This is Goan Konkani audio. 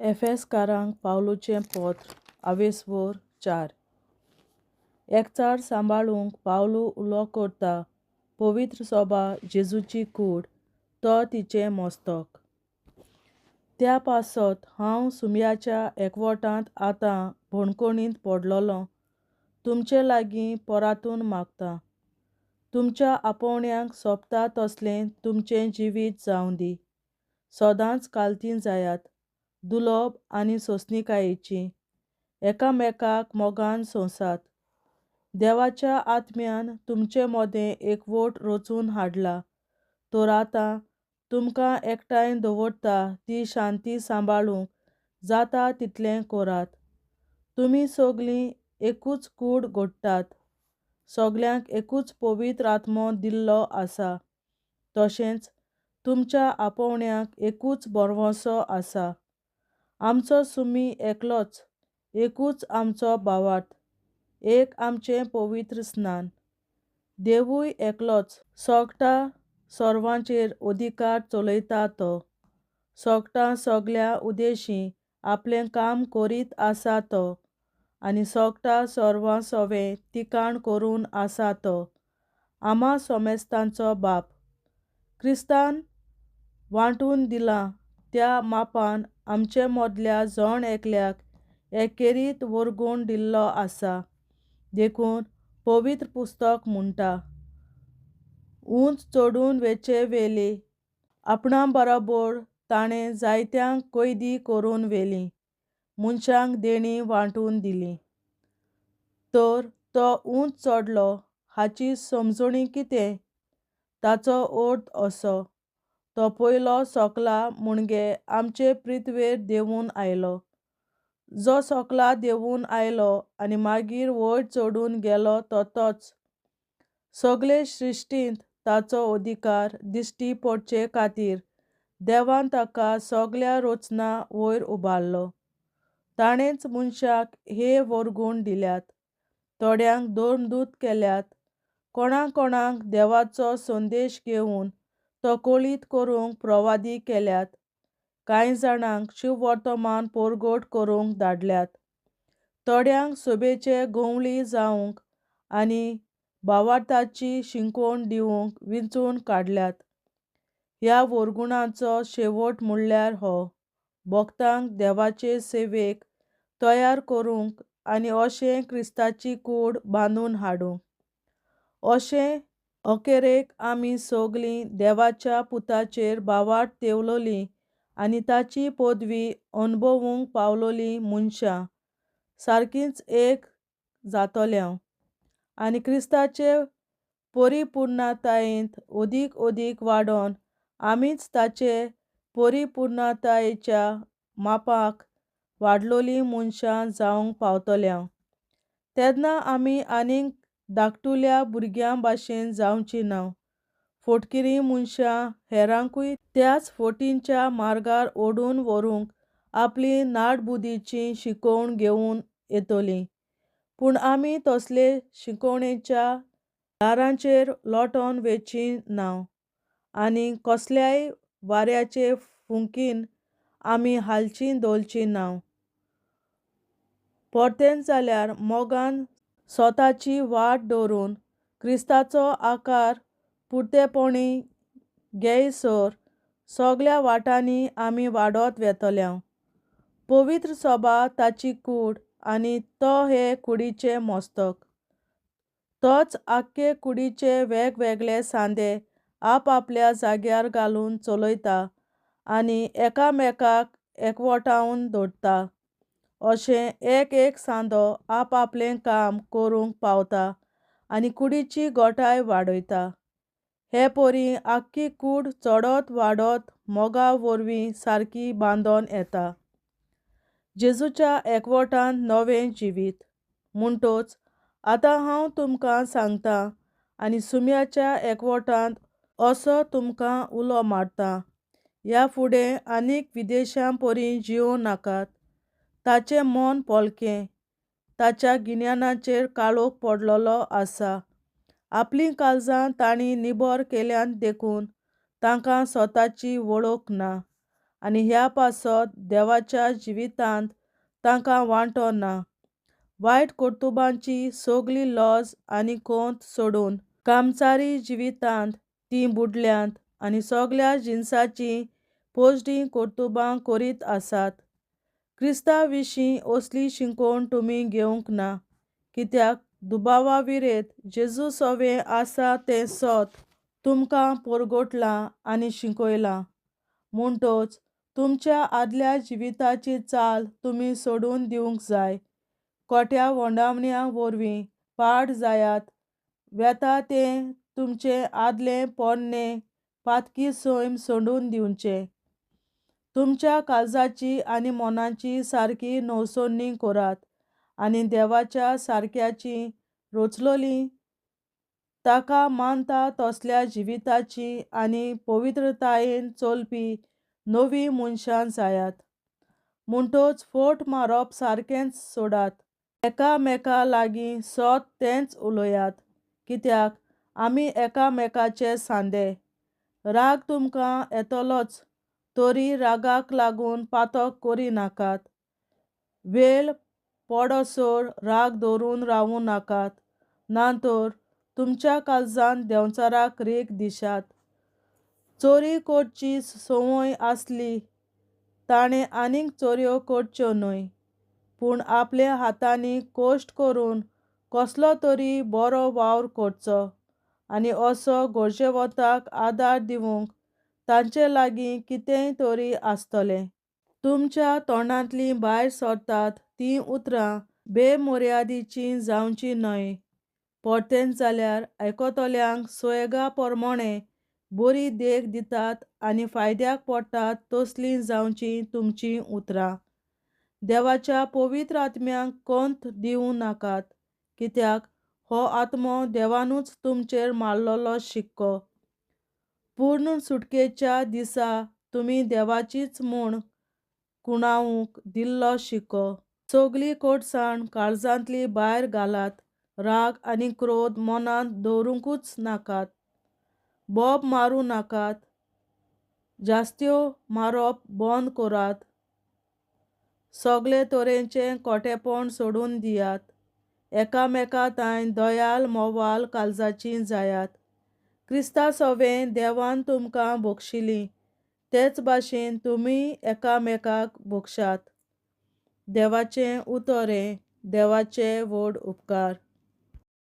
एफेसकारांक पावलूचें पत्र आवेसवोर 4. एकचार सांबाळूंक पावलू उलो करता. पवित्र सोबा जेजूची कूड, तो तिचें मस्तक. त्या पासत हांव सुमयाच्या एकवटांत आतां बणकोणींत पडलोलो तुमचे लागीं परातून मागतां, तुमच्या आपोवण्याक सोबता तसलें तुमचें जिवीत जावं दी. सदांच कालतीं जायात, दुलोब आनी सोंसणिकायेचीं, एकामेकाक मोगान सोंसात. देवाच्या आत्म्यान तुमचे मदें एकवट रचून हाडला, तर आतां तुमकां एकठांय दवरता ती शांती सांबाळूंक जाता तितलें करात. तुमी सगलीं एकूच कूड घडटात, सगल्यांक एकूच पवित्र आत्मो दिल्लो आसा, तशेंच तुमच्या आपोवण्याक एकूच भरवंसो आसा. आमचो सुमी एकलोच, एकूच आमचो भावार्थ, एक आमचें पवित्र स्नान. देवूय एकलोच, सगटा सर्वांचेर अधिकार चलयता तो, सगटा सगल्या उदेशीं आपलें काम करीत आसा तो, आनी सगटा सर्वां सवें तिकाण करून आसा तो, आमा सोमेस्तांचो बाप. क्रिस्तान वांटून दिलां त्या मापान आमचे मदल्या जण एकल्याक एकेरीत वर्गूण दिल्लो आसा. देखून पवित्र पुस्तक म्हणटा, उंच चडून वेचे वेली आपणा बरोबर ताणें जायत्यांक कैदी करून व्हेलीं, मनशांक देणीं वांटून दिलीं. तर तो उंच चडलो हाची समजणी कितें? ताचो अर्थ असो, तो पयलो सकला म्हणजे आमचे पृथ्वेर देंवून आयलो. जो सकला देंवून आयलो आनी मागीर वयर चडून गेलो तो तोच. सगले सृश्टींत ताचो अधिकार दिश्टी पडचे खातीर देवान ताका सगल्या रचना वयर उबारलो. ताणेंच मनशाक हे वर्गूण दिल्यात, थोड्यांक धर्मदूत केल्यात, कोणा कोणाक देवाचो संदेश घेवन तो कळीत करूंक प्रवादी केल्यात, कांय जाणांक शुभवर्तमान परगट करूंक धाडल्यात, थोड्यांक सोबेचे गंवळी जावंक आनी भावार्थाची शिकवण दिवंक विंचून काडल्यात. ह्या वर्गुणाचो शेवट म्हणल्यार हो, भक्तांक देवाचे सेवेक तयार करूंक आनी अशें क्रिस्ताची कूड बांदून हाडूंक. अशें अखेरेक आमी सगलीं देवाच्या पुताचेर भावार्थ तेवलोलीं आनी ताची पदवी अणभवूंक पावलोलीं मनशां सारकींच एक जातल्यांव आनी क्रिस्ताचे परिपुर्णतायेंत अदीक अदीक वाडोवन आमीच ताचे परिपुर्णतायेच्या मापाक वाडलोलीं मनशां जावंक पावतल्यांव. तेन्ना आमी आनीक धाकटुल्या भुरग्यां भाशेन जावचीं ना. फटकिरीं मनशां हेरांकूय त्याच फटींच्या मार्गार ओडून व्हरूंक आपली नाडबुद्दीची शिकवण घेवन येतलीं. पूण आमी तसले शिकवणेच्या दारांचेर लोटोन वेचीं ना आनी कसल्याय वाऱ्याचे फुंकीन आमी हालचीं धोलचीं ना. परतेंच जाल्यार मोगान स्वताची वाट दवरून क्रिस्ताचो आकार पुरतेपणी घेयसर सगल्या वाटांनी आमी वाडत वेतल्यांव. पवित्र सोबा ताची कूड आनी तो हे कुडीचें मस्तक. तोच आख्खे कुडीचे वेगवेगळे सांदे आपआपल्या जाग्यार घालून चलयता आनी एकामेकाक एकवटावन दवरता. अशें एक एक सांदो आपआपलें काम करूंक पावता आनी कुडीची गोठाय वाडयता. हे परी आख्खी कूड चडत वाडत मोगा वरवीं सारकी बांदोन येता. जेजूच्या एकवटान नवें जिवीत. म्हणटच आतां हांव तुमकां सांगतां आनी सुम्याच्या एकवटांत असो तुमकां उलो मारता, ह्या फुडें आनीक विदेशां परी जियोवं नाकात. ताचें मन पोलकें, ताच्या गिन्यानाचेर काळोख पडलेलो आसा. आपलीं काळजां तांणी निबर केल्यांत देखून तांकां स्वताची वळख ना आनी ह्या पासत देवाच्या जिवितांत तांकां वांटो ना. वायट कर्तुबांची सगली लज आनी कोंत सोडून कामचारी जिवितांत तीं बुडल्यांत आनी सगल्या जिनसाचीं पोजडीं कर्तुबां करीत आसात. क्रिस्ता विशीं असली शिकवण तुमी घेवंक ना, कित्याक दुबावा विरेत जेजू सवें आसा तें सत तुमकां परगटलां आनी शिकयलां. म्हणटच तुमच्या आदल्या जिविताची चाल तुमी सोडून दिवंक जाय. खोट्या वोंडावण्या वरवीं पाड जायात वेता तें तुमचें आदलें पोरणें पातकी सैम सोडून दिवचें. तुमच्या काळजाची आनी मनाची सारकी नवसरणी करात आनी देवाच्या सारक्याची रचलोली ताका मानता तसल्या जिविताची आनी पवित्रतायेन चलपी नवीं मनशां जायात. म्हणटच फट मारप सारकेंच सोडात. एकामेका लागीं सत तेंच उलयात, कित्याक आमी एकामेकाचे सांदे. राग तुमकां येतलोच, तरी रागाक लागून पातक करिनाकात. वेळ पडसर राग धरून रावूं नाकात, ना तर तुमच्या काळजान देंवचाराक रेग दिशात. चोरी करची संवय आसली ताणें आनीक चोरयो करच्यो न्हय, पूण आपल्या हातांनी कश्ट करून कसलो तरी बरो वावर करचो आनी असो गरजेवंताक आदार दिवंक तांचे लागीं कितेंय तरी आसतलें. तुमच्या तोंडांतलीं भायर सरतात तीं उतरां बेमर्यादीचीं जावचीं न्हय, परतेंच जाल्यार आयकतल्यांक सोयेगा प्रमाणें बरी देख दितात आनी फायद्याक पडटात तसलीं जावचीं तुमचीं उतरां. देवाच्या पवित्र आत्म्याक कोंत दिवं नाकात, कित्याक हो आत्मो देवानूच तुमचेर मारलेलो शिक्को. पूर्ण सुटकेच्या दिसा तुमी देवाचीच म्हूण खुणावंक दिल्लो शिक्को. सगली कोडसाण काळजांतली भायर घालात, राग आनी क्रोध मनांत दवरुंकूच नाकात. बोब मारूं नाकात, जास्त्यो मारप बंद करात. सगले तरेचें खोटेपण सोडून दियात. एकामेका तांय दयाल मोवाल काळजाचीं जायात. क्रिस्ता सवें देवान तुमकां बक्षिलीं, तेच भाशेन तुमी एकामेकाक बक्षात. देवाचें उतर हें. देवाचे व्हड उपकार.